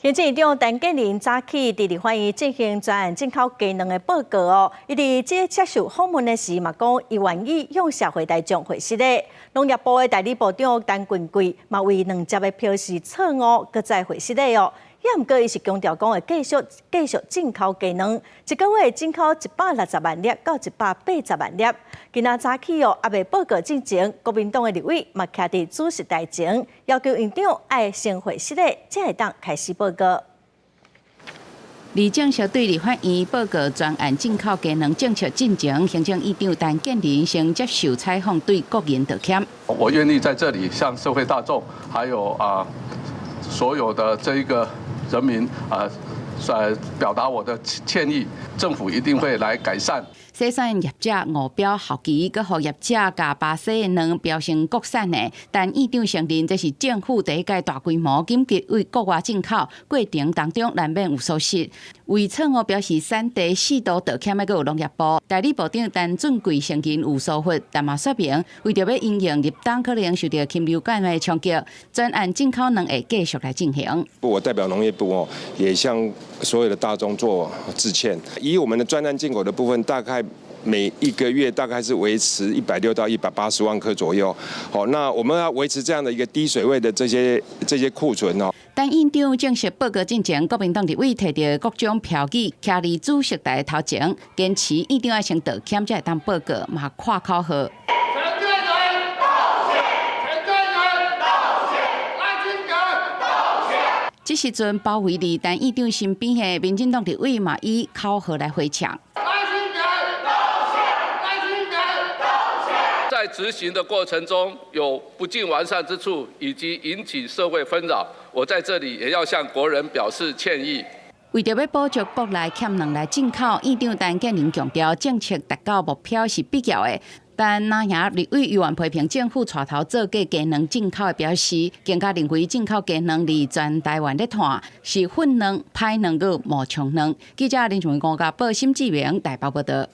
行政院長陳建仁早起佇立法院進行專案進口雞卵的報告哦。伊佇這個接受訪問的時嘛講，伊願意向社會大眾回失禮。農業部的代理部長陳群貴嘛為兩接的標示錯誤，閣再回失禮哦。也毋過伊是強調講會繼續繼續進口雞卵，一個月進口160萬粒到180萬粒。今仔早起哦，猶未報告進前，國民黨的立委嘛徛佇主席台前，要求院長愛先回失禮，才會當開始報告。佇正式對立法院報告專案進口雞卵政策進前，行政院長陳建仁先接受採訪，對國人道歉。我願意在這裡向社會大眾，還有所有的這一個人民啊，來表達我的歉意，政府一定會來改善。洗衫業者誤標後期，閣予業者共巴西的卵標成國產的，但院長承認這是政府第一屆大規模緊急對國外進口過程當中難免有疏失。為錯誤標示產地四度道歉的閣有農業部代理部長陳俊貴承認有疏忽，但嘛說明為著欲因應入冬可能受著禽流感的衝擊，專案進口卵會繼續來進行。我代表農業部哦，也向所有的大眾做致歉。以我們的專案進口的部分，大概每一個月大概是維持160到180萬顆左右。好，那我們要維持這樣的一個低水位的這些庫存哦。陳院長正式報告進前，國民黨立委提著各種標語，徛佇主席台頭前，堅持院長愛先道歉才會當報告，嘛喊口號。陳建仁道歉，陳建仁道歉，賴清德道歉。這時陣包圍佇陳院長身邊的民進黨立委嘛以口號來回嗆。賴清德道歉，賴清德道歉。在執行的過程中有不盡完善之處，以及引起社會紛擾，我在這裡也要向國人表示歉意。為著欲補足國內欠卵來進口，院長陳建仁強調，政策達到目標是必要的。但藍營立委猶原批評政府帶頭做假雞卵進口的標示，更加認為進口雞卵佇全台灣咧傳是糞卵、歹卵閣冒充卵。記者林長文、郭家寶、沈志明台北報道。